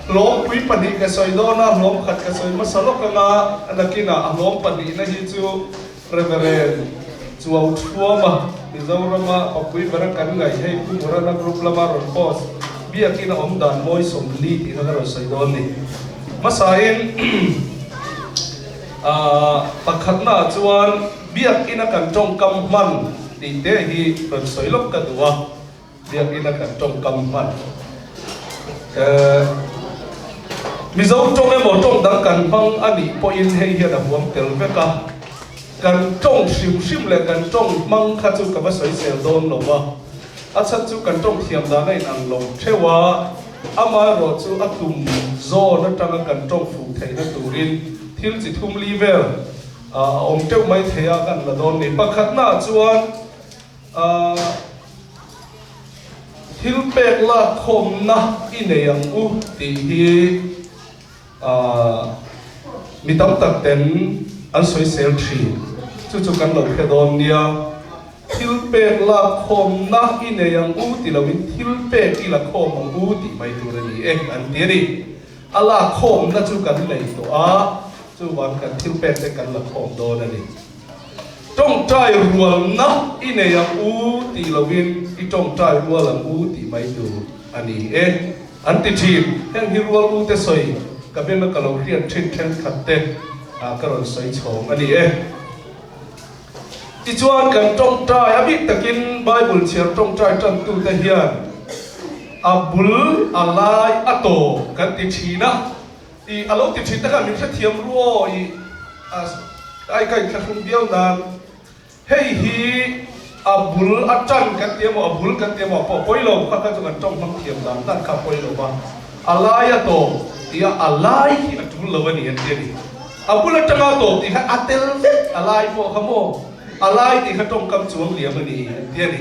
Hlawmpui pahnih ka sawi dawn a, hlawm khat ka sawi hmasa lawk anga nakinah a hlawm pahnihna hi chu Reverend Chuau Thuama, Mizorama papui bera kan ngaih hei Pu Murana group lama rawn post biakin a awm dan mawi 40 tih kha ka rawn sawi dawn ni. Hmasain pakhatnaah chuan biakina kan tawngkam hman tih te hi rawn sawi lawk ka duh a. Biakina kan tawngkam hman. Mizo tawng emaw tawng dang kan hmang a nih pawhin hei hian a huam tel vek a. Kan tawng hrim hrim leh kan tawng hmang kha chu ka va sawi sel dawn lo a. A chhan chu kan tawng thiam dan a inang lo theuh a, amaherawh chu a tum zawn atanga kan tawng fuh theihna turin thil chi thum li vel a awm teuh mai thei a kan la dawn ni. Pakhatnaah chuan. Thil pek lak khawmna i nei ang u tih hi mi tam tak ten an sawisel thin. Chu chu kan lo hre dawn nia. Thil pek lak khawmna i nei ang u ti loin thil pek i la khawm ang u tih mai tur a ni e an ti a ni. A lak khawmna chu kan nei tawh a, chuvang kan thil pek te kan la khawm dawn a ni. Tawngtai rualna i nei ang u tih loin i tawngtai rual ang u tih mai tur a ni e an ti thin. Heng hi rual u te sawi ka beng a ka lo hriat thin thenkhat te ka rawn sawi chhawng a ni e. Tichuan kan tawngtai a bik takin Bible chhiar tawngtai tantute hian a bul a lai a tawp kan ti thin a. I a lo ti thin te khan min hrethiam ru aw i ai ka inthlahrung viau nan hei hi a bul a tan kan ti emaw a bul kan ti emaw pawh pawi lo kha kha chu kan tawng hmang thiam dan dan kha pawi lo va a lai a tawp tih a a lai hi a tul lo a ni an ti a ni a bul atanga tawp tih kha a tel vek a lai pawh kha maw a lai tih kha tawngkam chuang liam a ni an ti a ni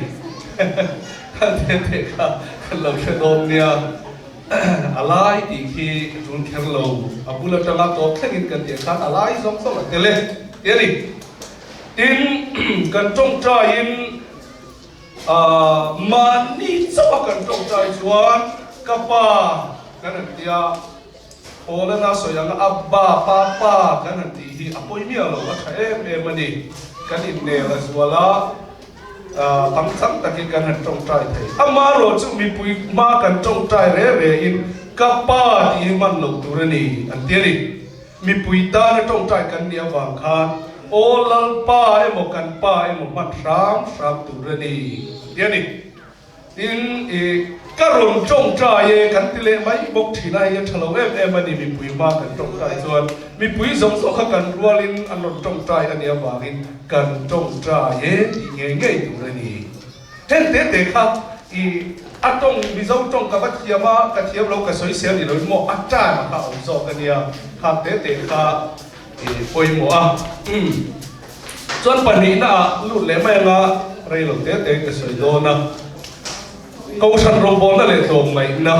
kha te te kha kan lo hre dawn nia. A lai tih khi ka tul kher lo, a bul atanga tawp thlengin kan tih khan a lai zawng zawng a tel e ti a ni. Tin, kan tawngtaiin mahni chauha kan tawngtai chuan ka pa kan han ti a, Paulana sawi anga Abba, Papa kan han tih hi a pawi miah lo, a tha em em a ni. Kan innel a zual a. Pangchang takin kan han tawngtai thei. Amaherawh chu mipui hma kan tawngtai re re in ka pa tih hi hman loh tur a ni an ti a ni. Mipui tana tawngtai kan nih avang khan aw Lalpa emaw kan pa emaw hman hram hram tur a ni an ti a ni. Tin, i ka rawn tawngtai e kan ti leh mai bawk thin a, hei a tha lo em em a ni mipui hma kan tawngtai chuan mipui zawng zawng kha kan rualin an rawn tawngtai a nih avangin kan tawngtai e tih ngei ngei tur a ni. Heng te te kha i a tawng Mizo tawng ka va thiam a, ka thiam lo ka sawi sel ni loin maw a time a kha a awm zawk a nia, khang te te kha i pawimawh a. Umm. Chuan pahnihna ah lut leh mai anga rei lo te te ka sawi dawn a. Kohhran rawngbawlna leh tlawmngaihna.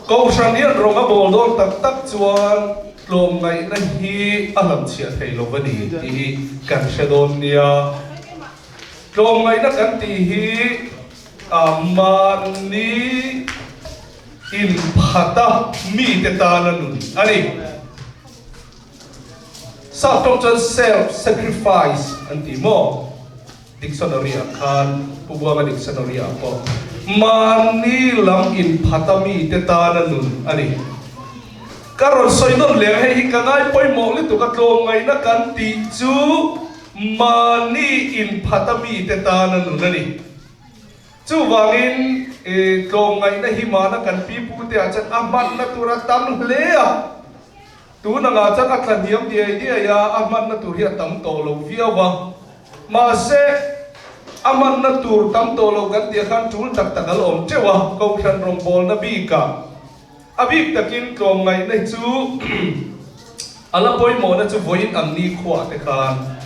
Kohhran hian rawng a bawl dawn tak tak chuan tlawmngaihna hi a hlamchhiah thei lo a ni tih hi kan hre dawn nia. Tlawmngaihna kan tih hi mahni inphata mite tana nun a ni. Sap tawng chuan self sacrifice an ti maw? Dictionary ah khan, Pu Buanga dictionary ah pawh mahni lam inphat a mite tana nun a ni. Ka rawn sawi nawn leh ang, hei hi ka ngai pawimawh lutuk a, tlawmngaihna kan tih chu mahni inphat a mite tana nun a ni. Chuvangin, tlawmngaihna hi mahna kan pipute ah chuan a hmanna tur a tam hle a. Tun angah chuan a tlahniam diai diai a, a hmanna tur hi a tam tawh lo viau a. Mahse, a hmanna tur tam tawh lo kan tih khan tul tak tak a la awm teuh a, Kohhran rawngbawlna bikah a bik takin tlawmngaihna hi chu a la pawimawhna chu vawiin ang ni khuah te khan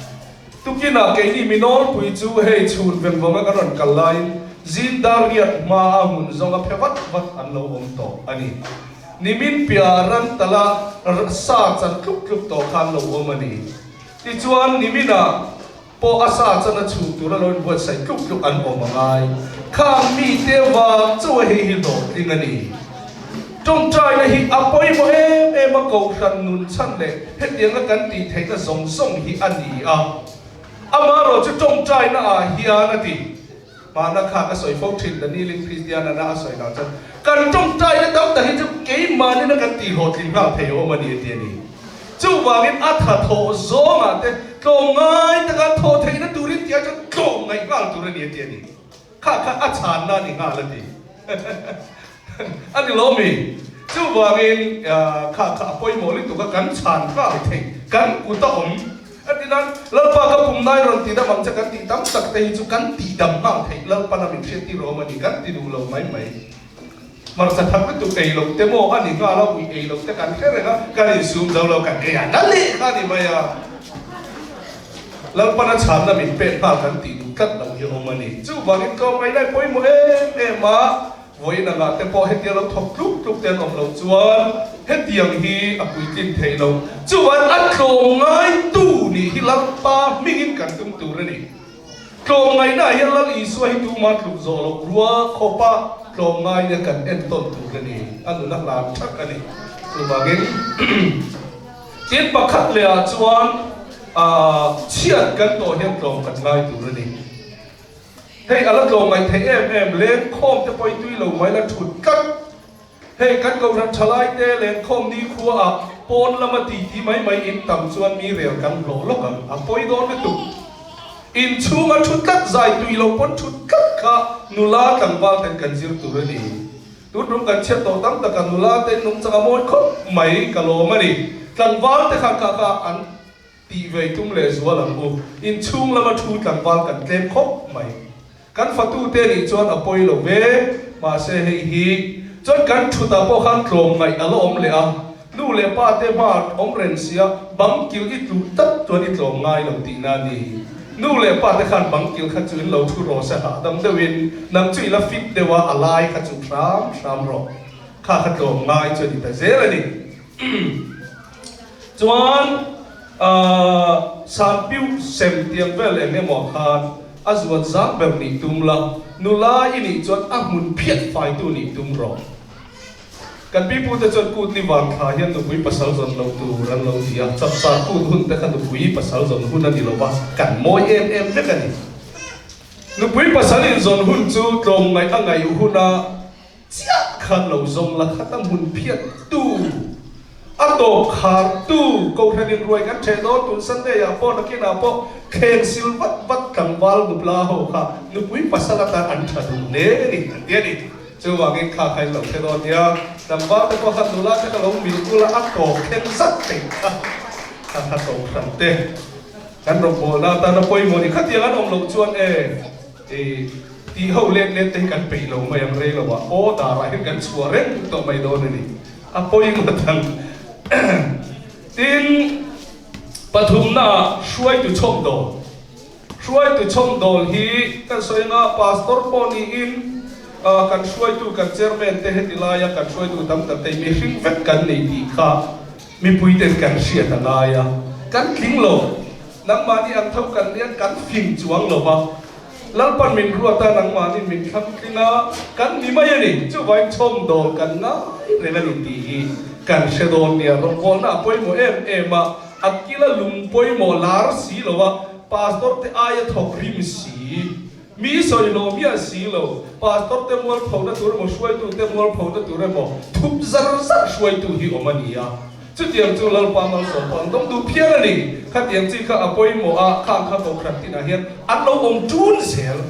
tukinah keini mi nawlpui chu hei chhun veng vawnga kan rawn kal laiin zing dar riat hmaa hmun zawnga phe vat vat an lo awm tawh a ni. Nimin piah ran tala sa chan tluk tluk tawh khan lo awm a ni. Tichuan, niminah pawh a sa chan a chhuk tura lo inbuatsaih tluk tluk an awm a ngai. Khang mite vang chauha hei hi hlawhtling a ni. Tawngtaina hi a pawimawh em em a, kohhran nun chhan leh hetianga kan tih theihna zawng zawng hi a ni a. Amaherawh chu tawngtaina ah hian a ti. Mahna kha ka sawi fo thin, Danielin Kristiana na a sawi dan chuan kan tawngtaina tam tak hi chu keimahnin a kan tih hlawhtlin nghal thei awm a ni a ti a ni. Chuvangin a tha thawh zawngah te tlawmngai taka thawh theihna turin tih ah chuan tlawmngaih nghal tur a ni a ti a ni. Kha kha a chhanna a ni nghal a ti. A ni lo mi? Chuvangin kha kha a pawimawh lutuk a, kan chhan nghal theih, kan kut a awm. A ti nan, Lalpa ka pum nai rawn ti dam ang che kan tih tam tak te hi chu kan tih dam nghal theih, Lalpan a min hriat tir awm a ni, kan ti duh lo mai mai. Hmarcha thak lutuk ei loh te maw a ni nghal a, ui ei loh te kan hre reng a, kan insum zo lo, kan ei a na leh kha a ni mai a. Lalpana chhanna min pek nghal kan tih duh tlat lo hi awm a ni. Chuvangin tlawmngaihna i pawimawh em em a, vawiin angah te pawh hetia lo thawk tluk tluk te an awm loh chuan hetiang hi a puitlin theih lo. Chuan a tlawmngaitu nih hi Lalpa hmingin kan tum tur a ni. Tlawmngaihnaah hian Lal Isua hi tuma tluk zawh loh rua khawpa tlawmngaina kan entawn tur a ni. A nun a hlan thak a ni. Chuvangin tin pakhat lehah chuan chhiat kan tawh hian tlawm kan ngai tur a ni. Hei a la tlawmngaih theih em em, lengkhawm te pawh i tui lo mai la thut tlat. Hei kan kohhran thalaite lenkhawm nikhua ah pawn lama titi mai mai in tam chuan mi rel kan hlawh lawk ang, a pawi dawn lutuk. Inchhunga thu tlat zai tui lo pawn thu tlat kha nula tlangval ten kan zir tur a ni. Tun tum kan chhiat tawh tam taka nula te nungchang a mawi khawp mai ka lawm a ni. Tlangval te kha kha kha an Tih ve tum leh zual ang u. Inchhung lama thu tlangval kan tlem khawp mai. Kan fatute nih chuan a pawi lo ve, mahse hei hi chuan kan thutah pawh khan tlawmngaih a la awm leh a, nu leh pa te hma awm reng sia bang kil i tluh tlat chuan i tlawm ngai lo tihna a ni. Nu leh pa te khan bang kil kha chu in lo thu rawh se hahdam deuhin nang chu i la fit deuh a, a lai kha chu hram hram rawh. Kha kha tlawm ngai chu a ni ta zel a ni. Chuan Sanpiu sem tiang vel eng emaw khan a zuan zang ber nih tum la, nula i nih chuan a hmun phiat faitu nih tum rawh. Kan pipute chuan kut ni vang thla hian nupui pasal zawn lo tur an lo ti a, chapchar kut hun te kha nupui pasal zawn hun a ni lo va, kan mawi em em vek a ni. Nupui pasal inzawn hun chu tlawmngaih a ngaih huna Chiah khan lo zawng la khat a hmun phiat tu, a tawp khar tu Kohhran in ruai kan ṭheh dawn tun Sunday ah pawh nakin ah pawh thleng sil vat vat tlangval nupla ho kha nupui pasal atan an ṭha duh hle a ni an ti a ni. Chuvangin kha kha in lo hre dawn nia, tlangval te pawh khan nula te kha lo mil ula a tawp thleng zat thei kha kha kha Kohhran te kan rawngbawlna atana pawimawh ni khatiang an awm loh chuan e. I tih ho let let te hi kan peih lo mai ang rei lo ah aw dar ah hian kan chhuah reng tawh mai dawn a ni. A pawi ngawt ang. Tin, pathumna ah hruaitu chhawmdawl. Hruaitu chhawmdawl hi kan sawi anga pastor pawh niin kan hruaitu kan chairman te heti laia kan hruaitu tam tak te hi mihring vek kan nei tih kha mipuiten kan hriat a ngai a, kan tling lo. Nangmahni ang tho kan nia kan fing chuang lo va, Lalpan min ruat a, nangmahni min thlang tling a, kan ni mai a ni. Chuvangin chhawmdawl kan ngai reng a ni tih hi kan hre dawn nia. Rawngbawlna a pawimawh em em a, a kila lung pawimawh lar si lo a, pastor te aia thawk rim si, mi sawi lo miah si lo, pastor te mualphona tur emaw hruaitu te mualphona tur emaw thup zar zar hruaitu hi awm a ni a. Chutiang chu Lalpa malsawm pawh an dawng duh phian a ni. Khatiang chi kha a pawimawh a, khang kha Kohhran tinah hian an lo awm ṭun zel.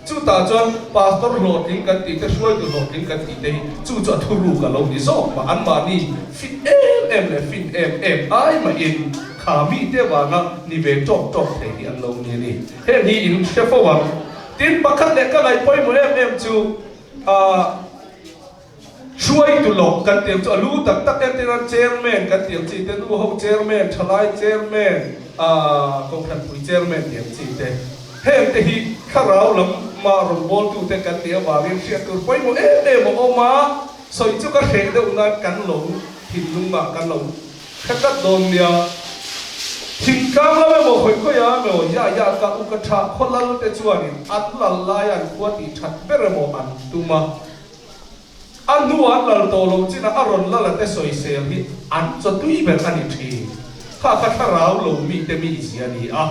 Chutah chuan Pastor hlawhtling kan tih te, hruaitu hlawhtling kan tih te hi chu chu a thuruk a lo ni zawk mah. Anmahni fit em em leh fin em em ai mahin kha mite vanga ni ve ṭawk ṭawk thei hi an lo ni a ni. Heng hi in hre fo ang. Tin, pakhat leh ka ngaih pawimawh em em chu, ah, Hruaitu lawk kan tiang chu a lu tak tak em tir a, Chairman kan tiang chi te, nu ho Chairman, thalai Chairman, aah Kohhranpui Chairman tiang chi te. Heng te hi thlarau lam mah rawngbawltu te kan nih avangin hriat tur pawimawh em em a awm a, sawi chu ka hreh deuh nan kan lo thinlung ah kan lo hre tlat dawn nia. Thingtlang lam emaw khawi khawi ah emaw ya ya ka u ka tha khaw lal te chuanin an lal lai an khua tih that ber emaw an tum a. A hnuah an lal tawh loh chinah a rawn lal a te sawisel hi an chawtui ber a ni thin. Kha kha thlarau lo mite mizia a ni a.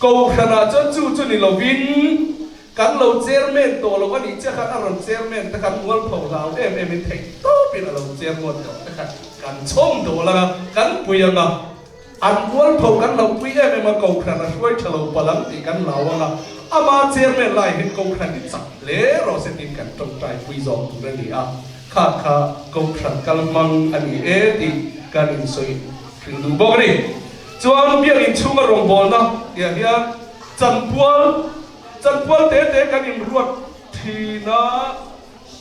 Kohhranah chuan chu chu ni lovin kan lo chairman tawh loh a nih chiah khan a rawn chairman te khan mualpho hlau em em in theih tawpin a lo chairman tawh te khan kan chhawm dawl ang a, kan pui ang a. An mualpho kan hlauhpui em em a, Kohhran a hruai tha lo palh ang tih kan hlau ang a, ama chairman lai hian Kohhran hi chak hle rawh se tiin kan tawngtai pui zawk tur a ni a, kha kha Kohhran kal hmang a ni e tih kan insawi hrilh duh bawk a ni. Chuan biakinn chhunga rawngbawlna tihah hian chanpual, chanpual te te kan inruat thin a,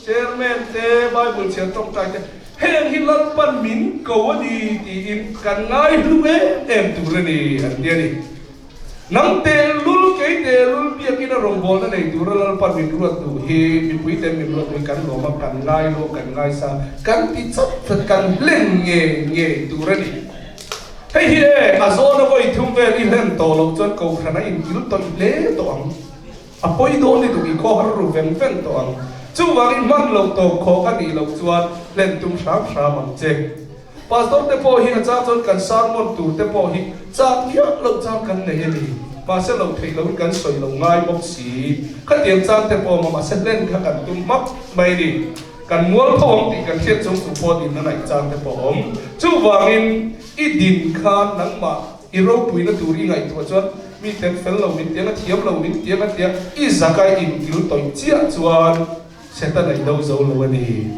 Chairman te, Bible chhiar tawngtai te, heng hi Lalpan min ko a ni tiin kan ngai hlu em em tur a ni an ti a ni. Nang tehlul, kei tehlul biakin a rawngbawlna nei tura Lalpan min ruat duh hi, mipui ten min ruat duh hi kan lawm a, kan ngai lo, kan ngaisa, kan ti chawt chawt, kan hlen ngei ngei tur a ni. Hei hi e, a zawna vawi thum vel i hlen tawh loh chuan Kohhran a inkil tawih hle tawh ang. A pawi dawn lutuk i khaw har ru veng veng tawh ang. Chuvangin hman loh tawp khawk a nih loh chuan hlen tum hram hram ang che. Pastor te pawh hi a chang chuan kan sermon tur te pawh hi chak miah loh chang kan nei a ni. Mahse loh theih lohin kan sawi lo ngai bawk si. Khatiang chang te pawh awm a, mahse hlen kha kan tum hmak mai a ni. Kan mual tho ang tih kan hriat chung chung pawh din a naih chang te pawh a awm. Chuvangin i din khan nangmah I ropuina tur i ngaihtuah chuan mi ten fel lo min tiang a, thiam lo min tiang a tia i zaka i inkil tawih chiah chuan Setana i do zo lo a ni.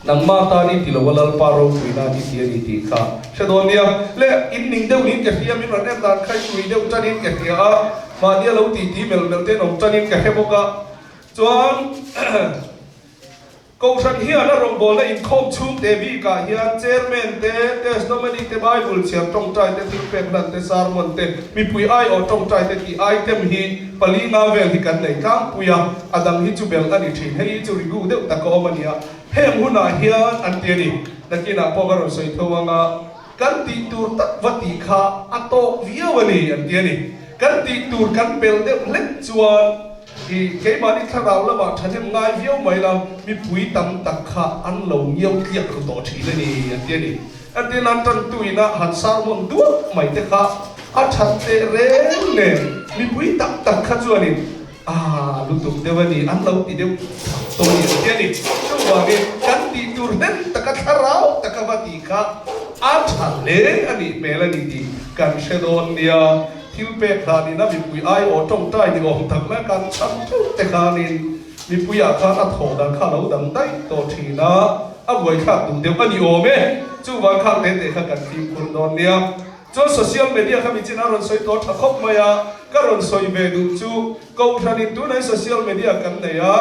Nangmah tan i ti lo a Lalpa ropuina an i ti a ni tih kha hre dawn nia. Le in ning deuh niin ka hria, min rawn en dan kha i ui deuh tanin ka hria a, mahni a lo titi mel mel ten awm tanin ka hre bawk a. Chuan. Kohhran hian a rawngbawlna inkhawm chhungte bikah hian Chairman te, Testimony te, Bible chhiar tawngtai te, thilpek hlan te, Sermon te, mipui aiawh tawngtai te tih item hi pali nga vel hi kan nei tlangpui a, a dang hi chu belh a ni thin. Hei hi chu rigu deuh tak a awm a nia. Heng hunah hian an ti a ni. Nakinah pawh ka rawn sawi tho ang a, kan tih tur tak va tih kha a tawk viau a ni an ti a ni. Kan tih tur kan pel deuh hlek chuan I keimahni thlarau lamah thahnem ngai viau mai la, mipui tam tak kha an lo ngiau tliak ru tawh thin a ni, an ti a ni. Entir nan tantuina han sermon duak mai te kha a that teh reng nen mipui tak tak kha chuanin a lutuk deuh a ni, an lo ti deuh thak tawh a ni, an ti a ni. Chuvangin kan tih tur hnem taka thlarau taka va tih kha a tha hle a nih hmel a ni tih kan hre dawn nia. Thil pek hlanin a mipui aiawh tawngtai ni awm tak mai kan chham theuh te khanin mipuiah khan a thawh dan kha a lo dang daih tawh thin a, a buaithlak duh deuh a ni awm e. Chuvang khan teh teh kha kan fimkhur dawn nia. Chuan social media kha michin a rawn sawi tawh tha khawp mai a, ka rawn sawi ve duh chu Kohhranin tunah social media kan nei a,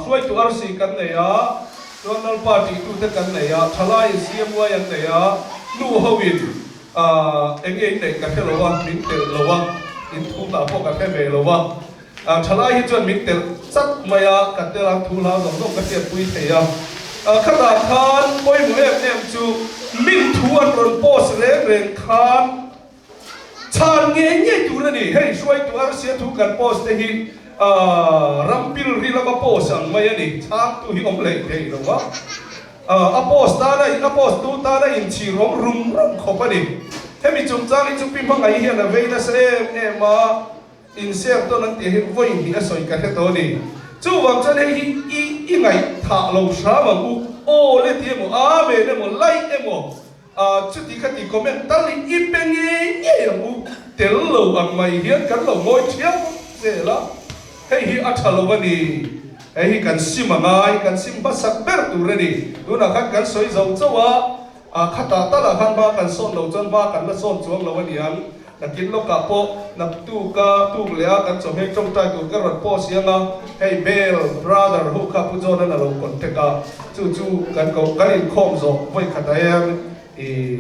Hruaitu arsi kan nei a, chuan Lalpa tihtute kan nei a, thalaiin CMY an nei a, nu hoin eng nge in neih ka hre lo a, min telh lo a, in thu hla pawh ka hre ve lo a. Thalai hi chuan min telh chat mai a, ka tel ang thu hla zawng zawng ka hriatpui thei a. Khatah khan pawimawh em em chu min thu an rawn post reng reng khan, Chhan ngei ngei tur a ni. Hei hruaitu arsia thu kan post te hi ram pil ri lama post ang mai a ni. Chhangtu hi awm hlei thei lo va, a post tana a post tu tana inchhir awm rum rum khawp a ni. Hemi chungchang hi chu Pi Hmangaih hian a vei nasa em em a. Inser tawn an tih hi vawi hnih a sawi ka hre tawh a ni. Chuvang chuan hei hi i i ngaihthah lo hram ang u. Aw le ti emaw, Amen emaw, Like emaw, chuti kha ti comment tal hi i pe ngei ngei ang u. Tel lo ang mai hian kan lo ngawi thiam zel a, hei hi a tha lo a ni. Hei hi kan sim a ngai, kan sim hmasak ber tur a ni. Tunah khan kan sawi zo chauh a. A khatah talah khan hma kan sawn lo chuan hma kan la sawn chuang lo a niang. Nakin lawkah pawh naktuka tuk leh a kan chawhmeh tawngtai tur ka rawn post siang a, hei Bell brother ho kha Pu John-an a lo contact a, chu chu kan ko kan inkhawm zawh vawi khatah hian i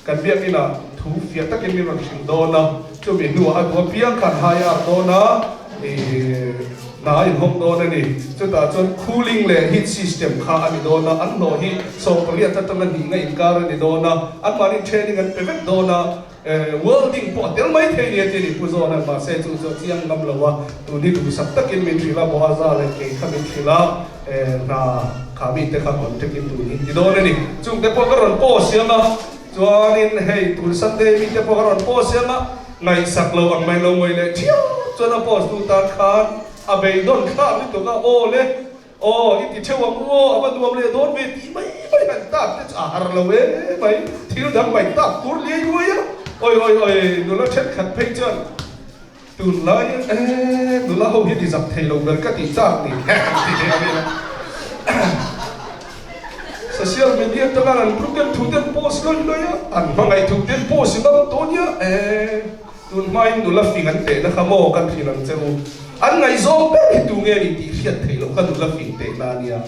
kan biakinah thu fiah takin min rawn hrilh dawn a, chumi hnuah a duh apiang khan hire dawn a i hna a inhawng dawn a ni. Chutah chuan cooling leh heat system kha a ni dawn a, an hlawh hi 18 atanga hnih nga inkar a ni dawn a, anmahni training an pe vek dawn a. Welding pawh a tel mai thei nia tih a ni Pu Zawna mahse chu chu a chiang ngam lo a, tun hi duhsak takin min hrilh a, Boaza leh kei kha min hrilh a, hna kha mite kha contact in tun hi ti dawn a ni. Chungte pawh ka rawn post siam a, chuanin hei tun Sunday mite pawh ka rawn post siam a, ngaihsak lo ang mai lo ngawi leh thiau chuan a post tu tan khan a beidawn thlak lutuk a, aw le. Aw, i ti theuh ang u aw, a va nuam leh dawn ve tih mai mai han tak te chu a har lo e mai, thil dang mai tak tur liai luai a, oi oi oi, nula thenkhat phei chuan tunlai e nula ho hian i zak thei lo ber ka tih chak ni he an ti leh a vel a. Social media atanga an group ten thu ten post lawih lawih a, an hmangaih thu ten post in a rawn tawh nia e. Tun hmain nula fing an tehna kha maw kan hrilh ang che u. An ngaihzawng ber hi tu nge ni tih hriat theih loh kha nula fing tehna a nia.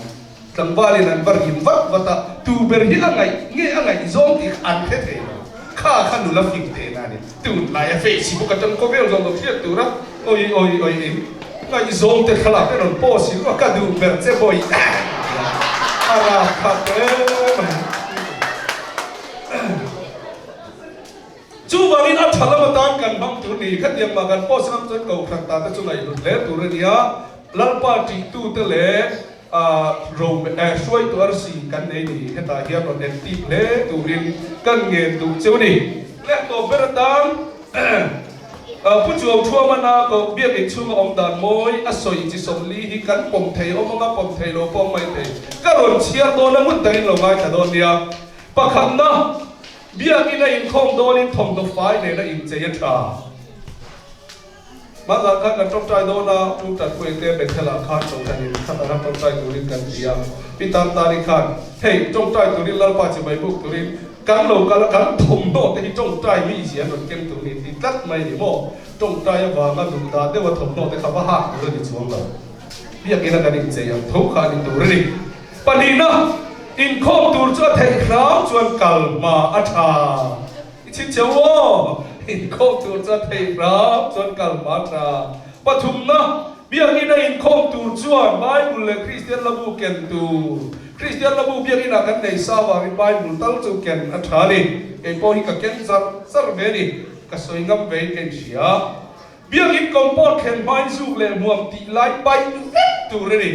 Tlangvalin an va rim vat vat a, tu ber hi a ngaih nge a ngaihzawng tih kha an hre thei lo. Kha kha nula fing tehna a ni. Tunlaia Facebook atang khawvel zawng lo hriat tura oi oi oi in ngaihzawng te thlalak en rawn post in ka duh ber che bawi eh a rap khat em mai. Chuvangin a tha lam atan kan hmang tur ni. Khatiang mah kan post ram chuan kohhran ta te chu ngaihhlut hle tur a nia. Lalpa ṭihtute leh ro hruaitu arsi kan nei ni. Hetah hian rawn entip hle turin kan ngen duh cheu ni. Leh tawp ber atan Pu Chuau Thuamana koh biakinn chhunga awm dan mawi a sawi chi 40 hi kan pawm thei awm anga pawm thei lo pawh mai thei. Ka rawn chhiar dawn a ngun takin lo ngaithla dawn nia. Pakhatna. Biakinn a inkhawm dawnin thawmhnaw fai nen a inchei a tha. Hmanah khan kan tawngtai dawn a, Pu Tanpuite Bethel-ah khan Kohhranin khat anga tawngtai turin kan ti a. Pi Tantani khan, Hei, tawngtai turin Lalpa chi mai buk turin kan lo kal a, kan thawmhnaw te hi tawngtai mi zia an rawn ken tur ni ti tlat mai ni maw? Tawngtai avanga duh dah deuha thawmhnaw te kha va hak tur a ni chuang lo. Biakinn a kan inchei ang tho kha a ni tur a ni. Pahnihna, inkhawm tur chu a theih hram chuan kal hma a tha. I chhinchhiau aw! Inkhawm tur chu a theih hram chuan kal hma a tha. Pathumna, Biakinn a inkhawm tur chuan Bible leh Kristian Labu ken tur. Kristian Labu biakinah kan nei sa avangin Bible tal chu ken a tha a ni. Kei pawh hi ka ken zar zar ve a ni. Ka sawi ngam vein ka inhria. Biakinn compound thlen hmain zuk leh hmuam tih lai paih vek tur a ni.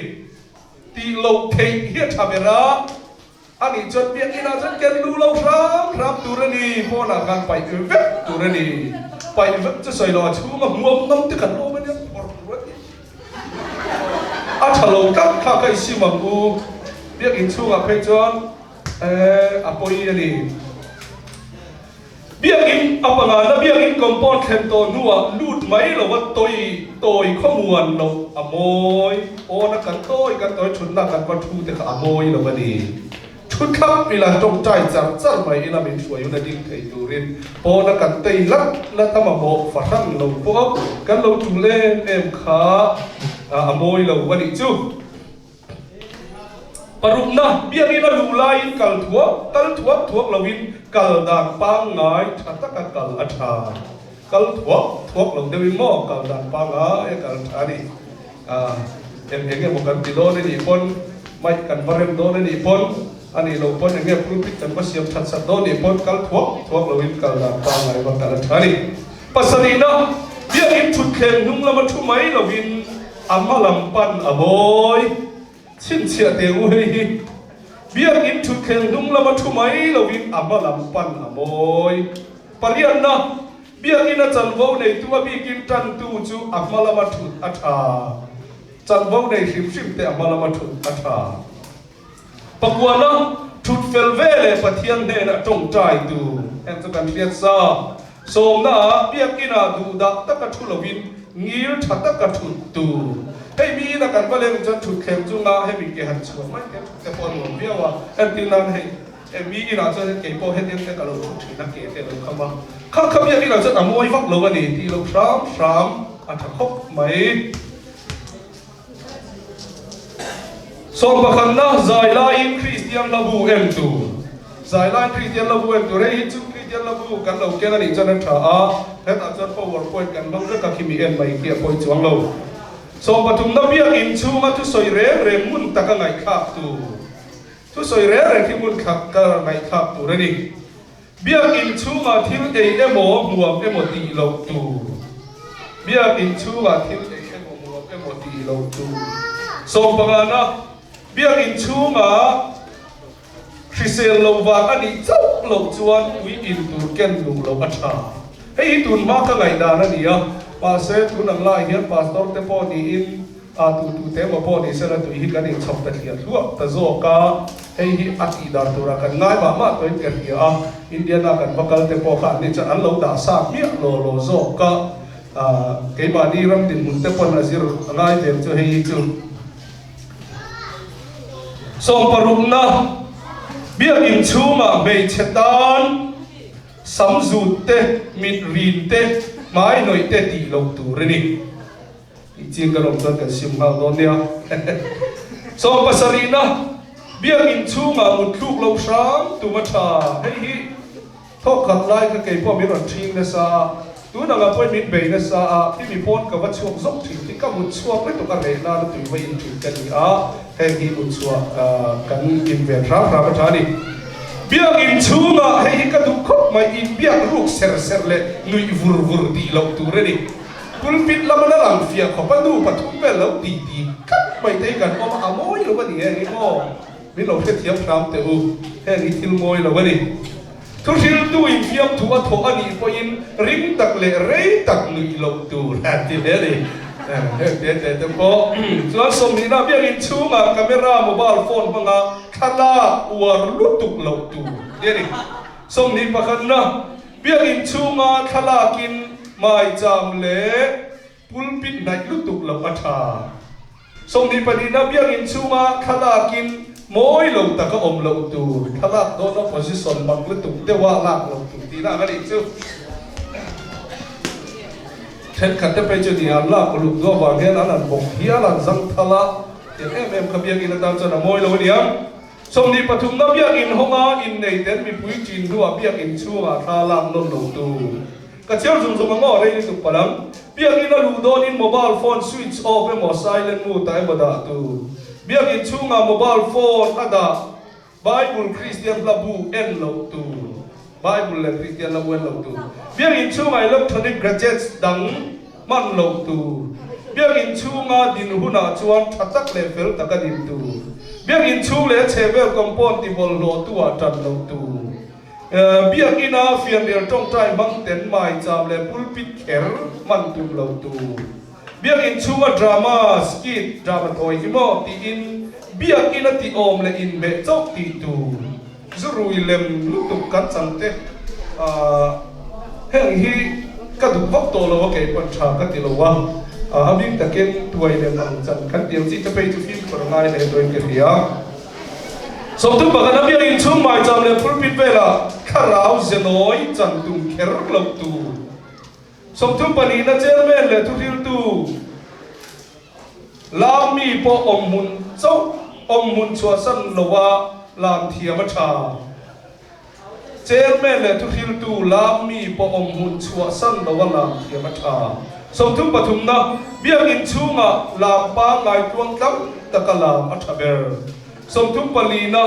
Tih loh theih hi a tha ber a, a nih chuan biakinah chuan ken luh lo hram hram tur a ni, pawnah khan paih vek tur a ni. Paih vek chu sawi lo, a chhunga hmuam ngam te kan awm a nia, phawrh tur a ni. A tha lo tlat kha ka isim ang u, biakin chhungah phei chuan a pawi a ni. Biakinn a pangana biakinn compound thlen tawh hnuah lut mai lova tawi tawi khawmuan loh a mawi. Awna kan tawi kan tawi thutna kan va thu te kha a mawi lo a ni. Thu thlap ila tawngtai char char mai ila min hruai hun a ding thei turin pawna kan tei lat lat a mamawh fahran lo pawh kan lo tul em em kha a mawi lo a nih chu. Parukna, biakinn a luh laiin kal thuak, kal thuak thuak loin kal dan pangngai tha taka kal a tha. Kal thuak thuak lo deuhin maw kal dan pangngai a kal tha a ni. Eng eng emaw kan ti dawn a nih pawn, mic kan va rem dawn a nih pawn, a nih loh pawn eng nge pulpit kan va siam that sat dawn nih pawn kal thuak thuak loin kal dan pangngai va kal a tha a ni. Pasarihna, biakinn thutthleng hnung lama thu mai loin, A hma lam pan a mawi. Chhinchhiah teh u hei hi. Biakinn thutthleng hnung lama thu mai loin a hma lam pan a mawi. Pariatna, Biakinn a chanvo neitu a bikin tantu chu a hma lama thut a tha. Chanvo nei hrim hrim te a hma lama thut a tha. Pakuana, Thut fel ve leh Pathian hnenah tawngtai tur. Heng chu kan hriat sa. Sawmnaah biakinah duhdah taka thu loin ngil tha taka thut tur. Hei miin a kan va leng chuan thutthleng chunga hemi ke han chhuah mai te thut te pawh a nuam viau a. Entir nan hei miinah chuan hei kei pawh hetiang te ka lo thu thin a ke te a lo kham a. Kha kha biakinah chuan a mawi vak lo a ni tih lo hram hram a tha khawp mai. Sawmpakhatna zai laiin Kristian hlabu en tur. Zai laiin Kristian hlabu en tur. Hei hi chu Kristian hlabu kan lo ken a nih chuan a tha a, hetah chuan power point kan hmang vek a khi mi en mai khi a pawi chuang lo. Sawmpathumna biakinn chhunga thusawi reng reng hmun taka ngaihthlak tur. Thusawi reng reng khi hmun khat ka ngaihthlak tur a ni. Biakinn chhungah thil ei emaw hmuam emaw tih loh tur. Biakinn chhungah thil ei emaw hmuam emaw tih loh tur. Sawmpangana, Biakinn chhungah hrisel lo vang a nih chauh loh chuan ui in tur ken duh loh a tha. Hei hi tun hma ka ngaihdan a ni a, mahse tun ang lai hian pastor te pawh niin A tu tu te emaw pawh ni sela tui hi kan inchhawp ta thliah thluah ta zawk a, hei hi a tih dan turah kan ngai mah mah tawhin ka hria a, Indiana kan va kal te pawh kha an ni chuan an lo dah sa hmiah law law zawk a, keimahni ram dinhmun te pawn a zir a ngai ve chu hei hi chu. Sawmparukna, Biakinn chhungah hmeichhe tan sam zut te, mit rin te, hmai hnawih te tih loh tur a ni. Tih chiang kan awm chuan kan sim nghal dawn nia. Sawm pasarihna, Biakinn chhungah mutthluk lo hram tum a tha. Hei hi thawk khat lai kha kei pawh min rawn ṭhing nasa a, tun anga pawhin min bei nasa a, khi mi pawn ka va chhuak zawk ṭhin khi ka mut chhuak lutuk a reh nana tui va in ṭhin ka ni a, heng hi mut chhuah kan inven hram hram a tha a ni. Biakinn chhungah hei hi ka duh khawp mai, inbiak ruk ser ser leh nuih vur vur tih loh tur a ni. Pulpit lama la lang fiah khawp a nu pathum vel lo ti ti tlat mai te hi kan awm a, a mawi lo a ni heng hi maw? Min lo hrethiam hram teh u, heng hi thil mawi lo a ni. Thuhriltu in fiamthu a thawh a nih pawhin ring tak leh rei tak nuih loh tur a ti hle a ni. Heng te te te pawh chuan sawmhnihna biakinn chhungah camera mobile phone hmanga thlalak uar lutuk loh tur ti a ni. Sawmhnih pakhatna Biakinn chhunga thlalakin maicham leh pulpit hnaih lutuk loh a tha. 22na Biakinn chhunga thlalakin mawi lo taka awm loh tur, thlalak dawna position mak lutuk deuha lak loh tur tihna ang a nih chu. Thenkhat te phei chu ni an lak uluk duh avang hian an han bawk hial a, an zang thal a, tiang em em kha biakinn atan chuan a mawi lo a niang. 23na biakinn hawnga innei ten mipui chin hnuah biakinn chhungah thla lak nawn lo tu. Ka chhiar zung zung ang aw, rei lutuk palh ang. Biakinn a luh dawnin mobile phone switch off emaw silent mode ah emaw dah tu. Biakinn chhungah mobile phone a dah Bible Kristian hla bu en loh tu. Bible leh Kristian hla bu en loh tu. Biakinn chhungah electronic gadgets dang hman loh tur. Biakinn chhunga din hunah chuan tha tak leh fel taka din tur. Biakinn chhung leh a chhehvel compound tibawlhhlawh tu ah tan loh tur. Biakinn-a fianrial tawngtai hmang ten maicham leh pulpit kher hman tum loh tur. Biakinn chhunga drama, skit, drama tawi hi maw tiin biakinn a tih awm leh inhmeh chauh tih tur. Zu rui lem lutuk kan chang te heng hi ka duh vak tawh lo a kei pawn tha ka ti lo a, a bik takin tuai lem ang chan kan ti ang chi te phei chu fimkhur a ngai hle tuain ka hria. Sawmthum pakhat a biakinn chhung maicham leh pulpit velah thlarau zenawi chan tum kher loh tur. 30 pahnihna chairman leh thuhriltu Lam mi pawh awm hmun chauh awm hmun chhuahsan loa lam thiam a tha. Chairman leh thuhriltu lam mi pawh awm hmun chhuahsan loa lam thiam a tha. 33 na Biakinn chhungah lam pangngai tluang tlam taka lam a tha ber. 34 na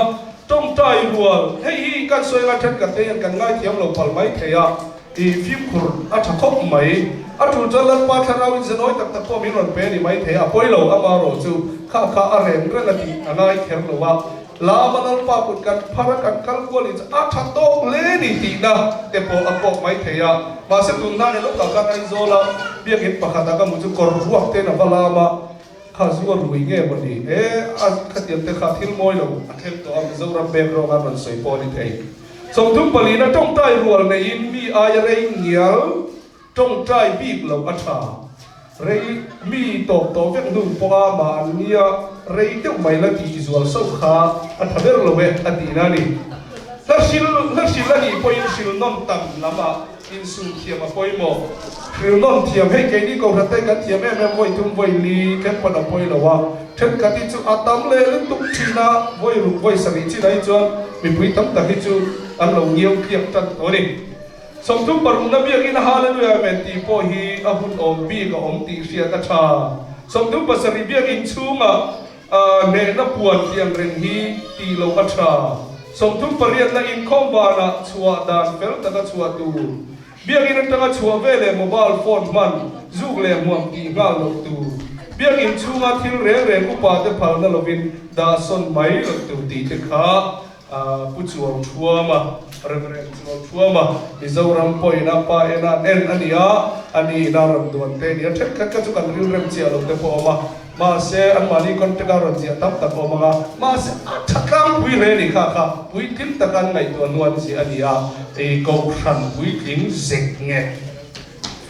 Tawngtai rual, Hei hi kan sawi anga thenkhat te hian kan ngaithiam lo palh mai thei a. I fimkhur a tha khawp mai. A tul chuan Lalpa thlarau in zanawi tak tak pawh min rawn pe a ni mai thei a, a pawi lo amarawh chu kha kha a reng reng a tih a ngai kher lo a. Lama Lalpa kut kan phar a kan kal kual in chu a tha tawk hle ni tihna te pawh a kawk mai thei a. Mahse tun hna ni lawkah khan Aizawl a biakinn pakhat ah ka hmu chu kawr ruak ten a va lam a, kha zu a rui nge maw ni e a khatiang te kha thil mawi lo a thleng tawh a Mizoram background a rawn sawi pawh a ni thei. 34 na tawngtai rual neiin mi aia rei ngial tawngtai bik loh a tha. Rei mi tawp tawh vek hnu pawha mah an nia rei deuh mai la tih zual sauh kha a tha ber lo e a tihna a ni. Hla hril hla hril a nih pawhin hril nawn tam lamah insum thiam a pawimawh. Hril nawn thiam hei keini Kohhran te kan thiam em em vawi thum vawi li khen pawn a pawi lo a, thenkhat hi chu a tam leh lutuk thin a, vawi ruk vawi sarih chin ah hi chuan mipui tam tak hi chu an lo ngiau tliak tan tawh a ni. 36 na biakin Hallelujah Amen tih pawh hi a hun awm bik a awm tih hriat a tha. 37 biakin chhungah hnehna puan tih ang reng hi tih loh a tha. 38 na inkhawm banah chhuah dan fel taka chhuah tur. Biakinn atanga chhuah ve leh mobile phone hman zuk leh hmuam tih nghal loh tur. Biakinn chhunga thil reng reng upa te phalna lovin dah sawn mai loh tur tih te kha Pu Chuau Thuama, Rev. Chuau Thuama, Mizoram pawhin a pa en a en a ni a, a ni ina rawn duan te a ni a, thenkhat kha chu kan rilrem chiah lo te pawh a awm a. Mahse, anmahni contact a rawn ziah tam tak awm ang a, mahse a tha tlangpui hle ni kha kha puitling taka an ngaihtuah hnu an ziah a ni a, i kohhran puitling zek nge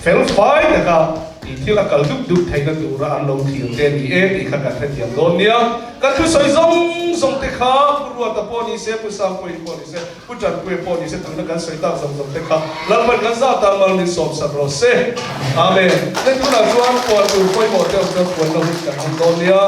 fel fai taka i thil a kal dup dup theihna tura an lo thlir te ni e tih kha kan hrethiam dawn nia. Kan thusawi zawng zawng te kha Pu Ruata pawh ni se, Pu Sangpuii pawh ni se, Pu Tanpuia pawh ni se tuna kan sawi tak zawng zawng te kha Lalpan kan zat tan mal min sawm sak rawh se. Amen. Hei tunah chuan puan tur pawimawh te awm chuan puanna hun kan hmang dawn nia.